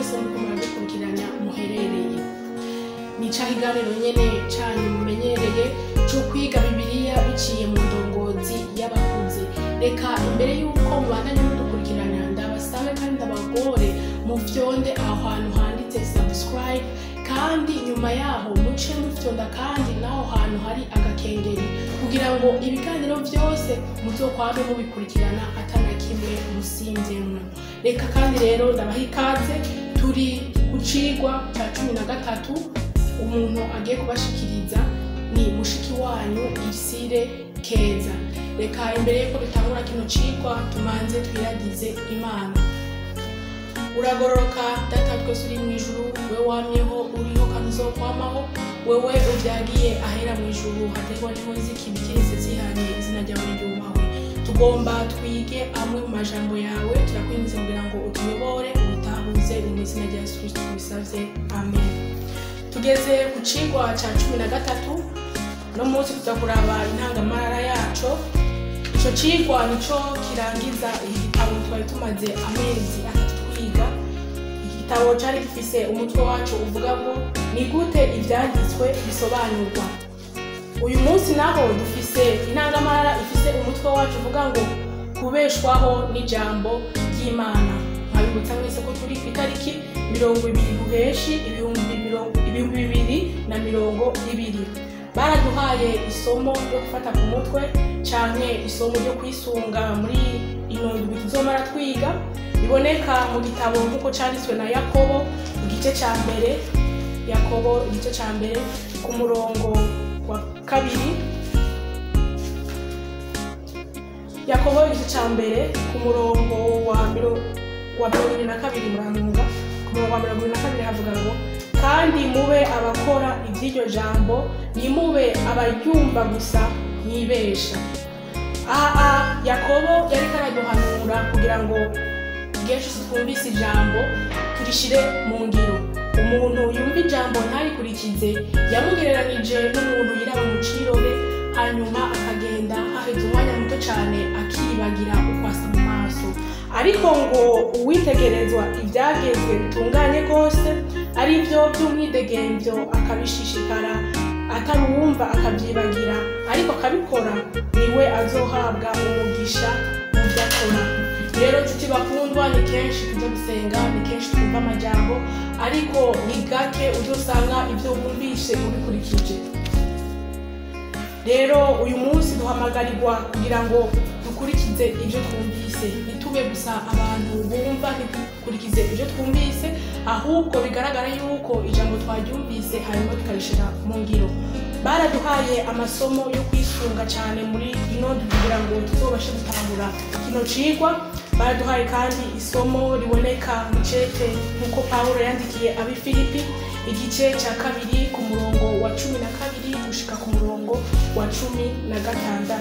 mwese muriko muradukurikirana muherereye. Ni ca kiganiro nyene canyu mumenyereye co kwiga Bibiliya biciye mu ndongozi y'abakuze. Reka imbere y'uko mubandanya mudukurikirana, ndabasabe kandi ndabagore mufyonde aho hantu handitse subscribe, kandi nyuma yaho muce mufyonda kandi n'aho hantu hari agakengeri, kugira ngo ibiganiro vyose muzokwame mubikurikirana atana kimwe musimvyemwo. Reka kandi rero ndabaha ikaze. Turi ku cigwa ca 13. Umuntu agiye kubashikiriza ni mushiki wanyu Irsire Keza. Reka imbere yuko dutangura kino cigwa, tumanze twiragize Imana. Uragororoka, Data twese uri mu ijuru, we wamyeho, uriho kandi uzokwamaho, wewe uvyagiye ahera mu ijuru haterwa n'inkozi z'ikibi kiretse zihanye. Izina ryawe ryubahwe. Tugomba twige amwe mu majambo yawe. Turakwinginze kugira ngo utuyobore, ubitahuze. Ni mu izina rya Yesu Kristo tubisavye, amen. Tugeze ku cigwa ca 13. No munsi tuza kuraba intangamarara yaco. Ico cigwa nico kirangiza iki gitabo twari tumaze amezi 3 twiga. Iki gitabo cari gifise umutwe waco uvuga ngo: "Ni gute ivyanditswe bisobanurwa?" Uyu munsi naho dufise intangamarara ifise umutwe wacu uvuga ngo: "Kubeshwaho n'ijambo ry'Imana." Nkabibutsa mwese ko turi ku itariki 20 Ruheshi 2020. Baraduhaye isomo ryo gufata ku mutwe canke isomo ryo kwisunga muri ino ndwi tuzomara twiga, riboneka mu gitabo nk'uko canditswe na Yakobo, igice ca mbere. Yakobo igice ca mbere ku murongo wa 2. Yakobo igice ca mbere ku murongo wa 22, murantunga, ku murongo wa 22 havuga ngo: "Kandi mube abakora ivy'iryo jambo, ntimube abaryumva gusa mwibesha." Aha Yakobo yariko araduhanura kugira ngo igihe cose twumvise ijambo turishire mu ngiro. Umuntu yumva ijambo ntarikurikize yamugereranije n'umuntu yiraba mu cirore, hanyuma akagenda, haheze umwanya muto cane akibagira uko asa mu maso. Ariko ngo uwitegerezwa ivyagezwe bitunganye rwose, ari vyo vy'umwidegemvyo, akabishishikara, atari uwumva akavyibagira ariko akabikora, niwe azohabwa umugisha mu vyo akora. Rero nshuti bakundwa, ni kenshi tuja gusenga, ni kenshi twumva amajambo, ariko ni gake uzosanga ivyo wumvise ubikurikije. Rero uyu munsi duhamagarirwa kugira ngo dukurikize ivyo twumvise, ntitube gusa abantu bumva ntidukurikize ivyo twumvise, ahubwo bigaragara yuko ijambo twaryumvise hanyuma tukarishira mu ngiro. Baraduhaye amasomo yo kwisunga cyane muri ino ndwi kugira ngo tuzobashe gutahura kino cigwa. Baraduhaye kandi isomo riboneka mu cete nk'uko Pawulo yandikiye ab'i Filipi, igice cya 2 ku murongo wa 12 gushika ku murongo wa 16.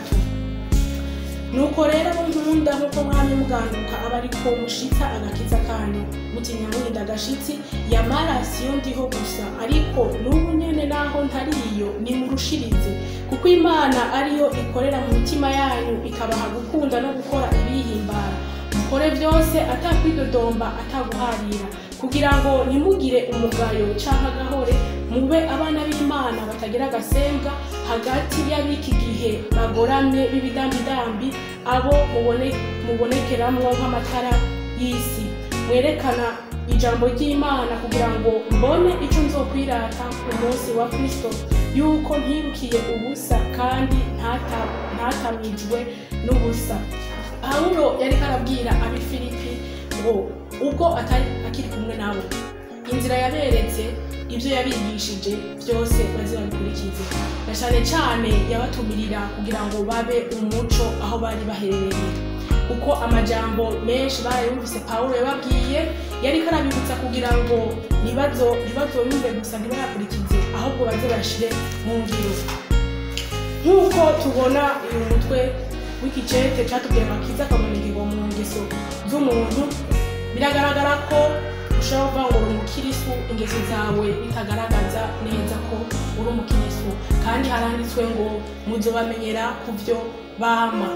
"Nuko rero abo nkunda, nk'uko mwami muganduka, aba ariko mushitsa agakiza kanyu, mutinya muhinda agashitsi. Yamara siyo ndiho gusa, ariko n'ubu nyene naho ntariyo, nimurushirize, kuko Imana ariyo ikorera mu mitima yanyu ikabaha gukunda no gukora ibiyihimbara. Mukore byose atakwidodomba, ataguharira, kugira ngo ntimugire umugayo canke agahore, mube abana b'Imana batagira agasembwa hagati y'ab'iki gihe bagoramye b'ibidambidambi, abo mubonekeramwo nk'amatara y'isi, mwerekana ijambo ry'Imana, kugira ngo mbone ico nzokwirata ku munsi wa Kristo, yuko ntirukiye ubusa kandi ntatamijwe n'ubusa." Pawulo yariko arabwira ab'i Filipi ngo ubwo atari akiri kumwe nabo, inzira yaberetse, ibyo yabigishije byose baze babikurikize, na cyane cyane yabatumirira kugira ngo babe umuco aho bari baherereye, kuko amajambo menshi barayumvise Pawulo yababwiye. Yariko arabibutsa kugira ngo ntibazoyumve gusa ntibayakurikize, ahubwo baze bayashire mu ngiro. Nk'uko tubona uyu mutwe w'ikicete catubwiye agakiza kabonekerwa mu ngeso z'umuntu, biragaragara ko ushobora kuvuga ngo uri umukirisu, ingeso zawe bitagaragaza neza ko uri umukirisu. Kandi haranditswe ngo: "Muzobamenyera ku byo bama."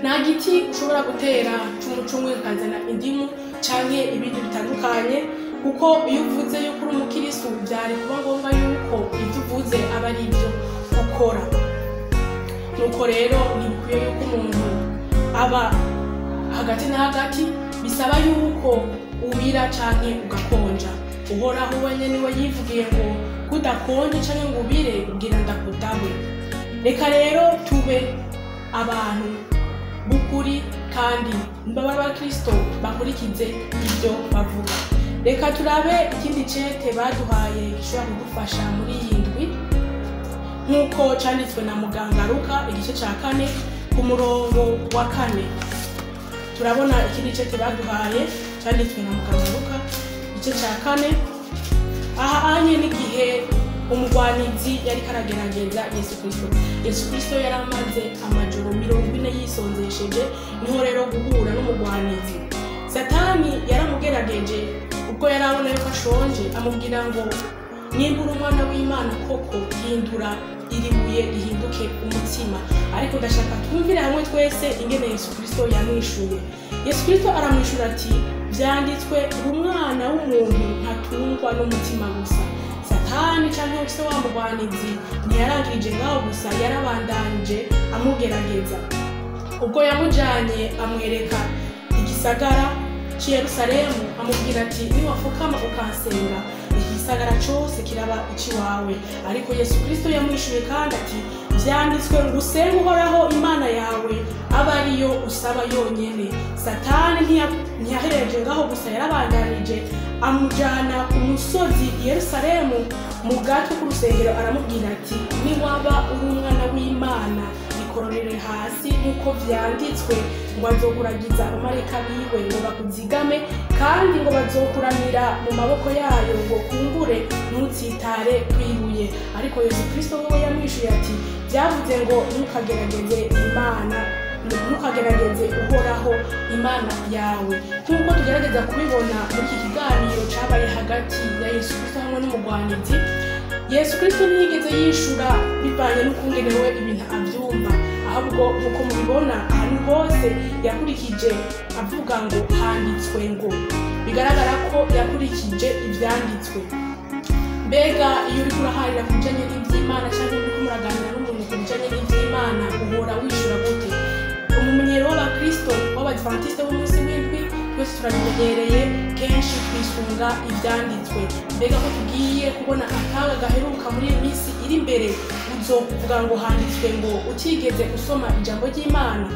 Nta giti ushobora gutera c'umucungwe kikazana indimu canke ibindi bitandukanye. Kuko iyo uvuze yuko uri umukiristo, byari kuba ngombwa yuko ibyo uvuze aba ari ibyo ukora. Nuko rero ntibikwiye yuko umuntu aba hagati na hagati, bisaba yuko ubira canke ugakonja. Uhoraho wenyene niwe yivugiye ngo kudakonje canke ngo ubire, ngira ndakudahwe. Reka rero tube abantu b'ukuri kandi niba abakristo bakurikize ibyo bavuga. Reka turabe ikindi cete baduhaye gishobora kudufasha muri iyi ndwi, nk'uko canditswe na muganga Luka igice ca 4 ku murongo wa 4. Turabona ikindi cete baduhaye canditswe na muganga Luka igice ca 4. Aha anye n'igihe umugwanizi yari karagerageza Yesu Kristo. Yesu Kristo yaramaze amajoro 40 yisonzesheje, niho rero guhura n'umugwanizi. Satani yaramugerageje ubwo yarabona yuko ashonje, amubwira ngo nimba uri umwana w'Imana koko hindura iri buye rihinduke umutsima. Ariko ndashaka twumvire hamwe twese ingene Yesu Kristo yamwishuye. Yesu Kristo aramwishura ati vyanditswe umwana w'umuntu ntatungwa n'umutima gusa. Satani canke se wa mugwanizi ntiyarangirije ngaho gusa, yarabandanje amugerageza. Ubwo yamujanye amwereka igisagara c'i Yerusalemu, amubwira ati niwafukama ukansenga igisagara cose kiraba iciwawe. Ariko Yesu Kristo yamwishuye kandi ati vyanditswe ngo usenge Uhoraho Imana yawe aba ariyo usaba yonyene. Satani ntiyahereje ngaho gusa, yarabandanije amujana ku musozi i Yerusalemu mu gatwe k'urusengero, aramubwira ati niwaba uri umwana w'Imana ikororere hasi nk'uko vyanditswe ngo azokuragiza abamarayika biwe ngo bakuzigame, kandi ngo bazokuramira mu maboko yayo ngo kumbure ntutsitare kwibuye. Ariko Yesu Kristo wewe yamwishuye ati byavuze ngo ntukagerageze Imana, ntukagerageze Uhoraho Imana yawe. Nk'uko tugerageza kubibona muri iki kiganiro cabaye hagati ya Yesu Kristo hamwe n'umugwanizi, Yesu Kristo ntiyigeze yishura bivanye n'ukungene we ibintu avyumva, ahubwo nk'uko mubibona ahantu hose yakurikije avuga ngo handitswe ngo, bigaragara ko yakurikije ivyanditswe. Mbega iyo uriko uraharira ku bijanye n'ivy'Imana canke uriko muraganira n'umuntu ku bijanye n'ivy'Imana, uhora wishura gute? Umumenyero w'abakristo w'abadventiste b'umunsi w'indwi twese turabimenyereye, kenshi twisunga ivyanditswe. Mbega ko tugiye kubona akaga gaheruka muri iyi minsi iri imbere, uzokuvuga ngo handitswe ngo utigeze usoma ijambo ry'Imana?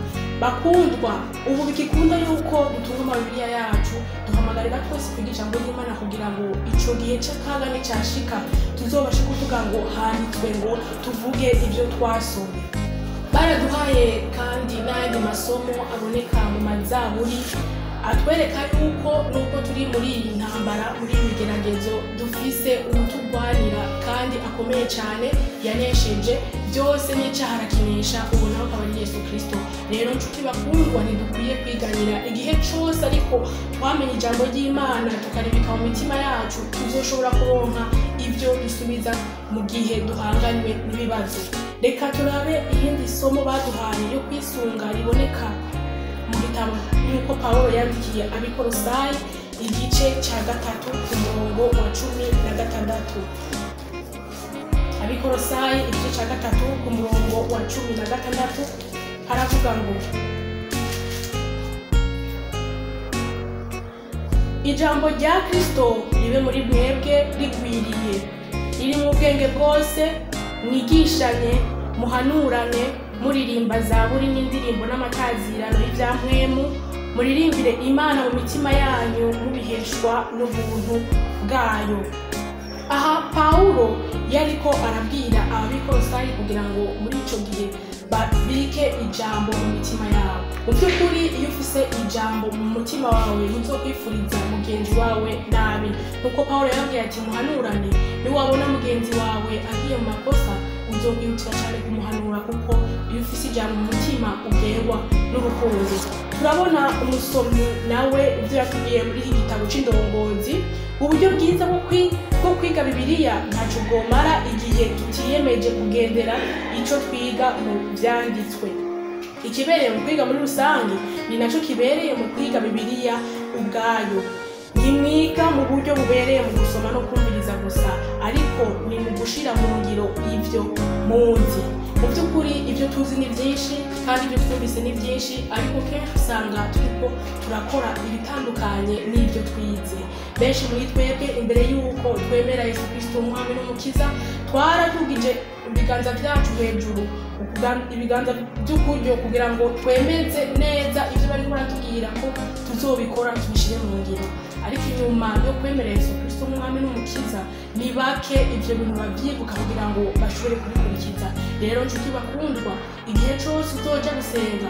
Bakundwa, ubu bikikunda yuko dutunga amabibiriya yacu, duhamagarira twese kwiga ijambo ry'Imana kugira ngo ico gihe c'akaga nicashika tuzobashe kuvuga ngo handitswe ngo, tuvuge ivyo twasomye. Baraduhaye kandi n'ayandi masomo aboneka mu mazaburi atwereka yuko nubwo turi muri iyi ntambara, muri iyi migeragezo, dufise uwutugwanira kandi akomeye cyane, yanesheje byose n'icyaha arakinesha, ubu nawe akaba ari Yesu Kristo. Rero nshuti bakundwa, ntidukwiye kwiganira igihe cose, ariko twamenye ijambo ry'Imana tukaribika mu mitima yacu, tuzoshobora kuronka ibyo dusubiza mu gihe duhanganywe n'ibibazo. Reka turabe iyindi somo baduhaye yo kwisunga riboneka mu gitabo nk'uko Pawulo yandikiye ab'Ikolosayi igice ca 3 ku murongo wa 16. Ab'Ikolosayi igice ca 3 ku murongo wa 16 haravuga ngo ijambo rya Kristo ribe muri mwebwe rigwiriye, riri mu bwenge bwose, mwigishanye, muhanurane, muririmba zaburi n'indirimbo n'amatazirano y'ivyampwemu, muririmbire Imana mu mitima yanyu mubiheshwa n'ubuntu bwayo. Aha Pawulo yariko arabwira ab'Ikolosayi kugira ngo muri ico gihe babike ijambo mu mitima yabo. Mu by'ukuri iyo ufise ijambo mu mutima wawe ntuzokwifuriza mugenzi wawe nabi. Nkuko Pawulo yababwiye ati muhanurane, niwabona mugenzi wawe agiye mu makosa uzokwihutira cyane kumuhanura, kuko iyo ufise ijambo mu mutima ugerwa n'urukundo. Turabona umusomyi nawe ibyo yatubwiye muri iki gitabo c'indongozi, uburyo bwiza bwo kwiga Bibiliya ntaco bwomara igihe tutiyemeje kugendera ico twiga mu vyanditswe. Ikibereye mu kwiga muri rusange ni naco kibereye mu kwiga Bibiliya ubwayo. Ntimwiga mu buryo bubereye mu gusoma no kumviriza gusa, ariko ni mu gushira mu ngiro ivyo muzi. Mu by'ukuri ibyo tuzi ni byinshi kandi ibyo twumvise ni byinshi, ariko kenshi usanga turiko turakora ibitandukanye n'ibyo twize. Benshi muri twebwe imbere y'uko twemera Yesu Kristo umwami n'umukiza, twaradugije ibiganza byacu hejuru, ibiganza by'ukuryo, kugira ngo twemeze neza ibyo bariko baratubwira ko tuzobikora, tubishire mu ngiro. Ariko inyuma yo kwemera Yesu Kristo umwami n'umukiza, ni bake ibyo bintu babyibuka kugira ngo bashobore kubikurikiza. Rero nshuti bakundwa, igihe cose uzoja gusenga,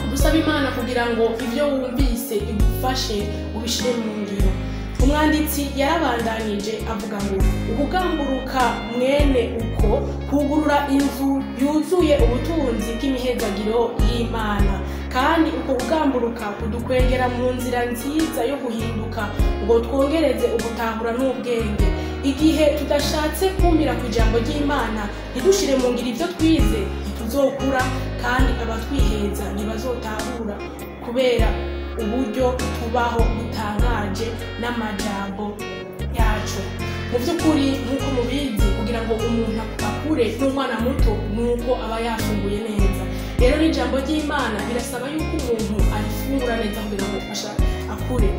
dusaba Imana kugira ngo ibyo wumvise igufashe ubishire mu ngiro. Umwanditsi yarabandanije avuga ngo ukugamburuka mwene uko kugurura inzu yuzuye ubutunzi bw'imihezagiro y'Imana, kandi uko kugamburuka kudukwegera mu nzira nziza yo guhinduka ngo twongereze ugutahura n'ubwenge. Igihe tudashatse kumira ku ijambo ry'Imana, ntidushire mu ngiro ivyo twize, ntituzokura, kandi abatwiheza ntibazotahura kubera uburyo tubaho butangaje n'amajambo yacu. Mu by'ukuri nk'uko mubizi, kugira ngo umuntu akure n'umwana muto nuko aba yafunguye neza. Rero n'ijambo ry'Imana birasaba yuko umuntu arifungura neza kugira ngo akure.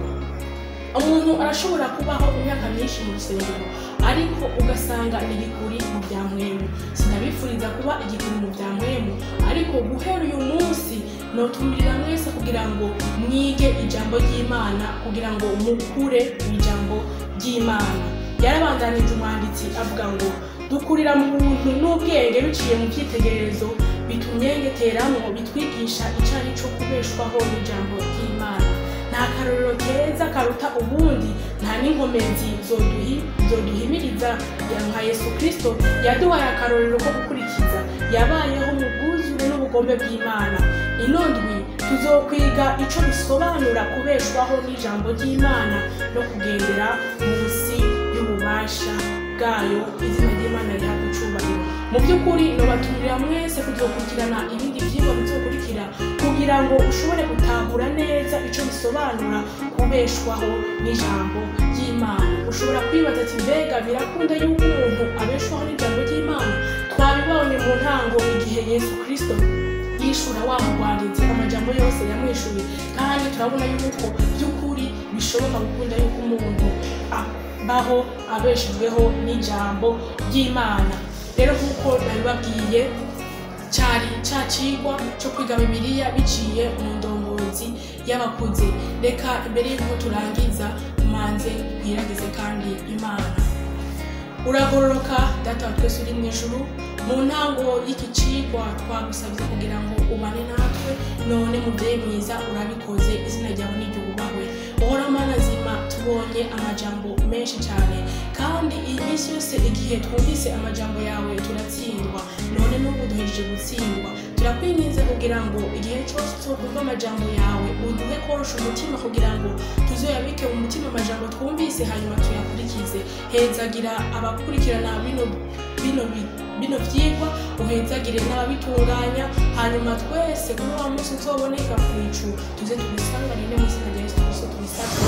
Umuntu arashobora kubaho imyaka myinshi mu rusengero, ariko ugasanga ni igikuri mu bya mwemu. Sinabifuriza kuba igikuri mu bya mwemu, ariko guhera uyu munsi notumirira mwese kugira ngo mwige ijambo ry'Imana, kugira ngo mukure mu ijambo ry'Imana. Yarabandanije umwanditsi avuga ngo dukurira mu buntu n'ubwenge biciye mu byitegererezo bitumyengeteramwo, bitwigisha icari co kubeshwaho n'ijambo ry'Imana. Nta karorero keza karuta ubundi, nta n'inkomezi zoduhimiriza nka Yesu Kristo yaduhaye akarorero ko gukurikiza. Yabayeho mu bwuzure n'ubugombe bw'Imana. Ino ndwi tuzokwiga ico bisobanura kubeshwaho n'ijambo ry'Imana no kugendera munsi y'ububasha bwayo. Izina ry'Imana rihabwe icubahiro. Mu by'ukuri nobatumira mwese kuzokurikirana ibindi vyigwa bizokurikira, kugira ngo ushobore gutahura neza ico bisobanura kubeshwaho n'ijambo ry'Imana. Ushobora kwibaza ati mbega birakunda yuko umuntu abeshwaho n'ijambo ry'Imana? Twabibonye mu ntango igihe Yesu Kristo yishura wa mugwanizi amajambo yose yamwishuye, kandi turabona yuko by'ukuri bishoboka gukunda yuko umuntu abaho abeshejweho n'ijambo ry'Imana. Rero nk'uko nabibabwiye, cari ca cigwa co kwiga Bibiliya biciye mu ndongozi y'abakuze. Reka imbere y'uko turangiza manze twiragize kandi Imana. Uragororoka Data wa twese uri mu ijuru, mu ntango y'iki cigwa twagusabye kugira ngo ubane natwe, none muvyeyi mwiza urabikoze, izina ryawe niryubahwe. Uhora Mana nzima, tubonye amajambo menshi cyane, kandi iyi minsi yose igihe twumvise amajambo yawe turatsindwa, none n'ubu duhejeje gutsindwa. Turakwinginze kugira ngo igihe cyose tuzokumva amajambo yawe uduhe korosha umutima, kugira ngo tuzoyabike mu mutima amajambo twumvise, hanyuma tuyakurikize. Hezagira abakurikirana bino vyigwa, uhezagire n'ababitunganya, hanyuma twese kuri wa munsi uzoboneka ku bicu tuze tugusanganire mu izina rya Yesu Kristo tubisabye.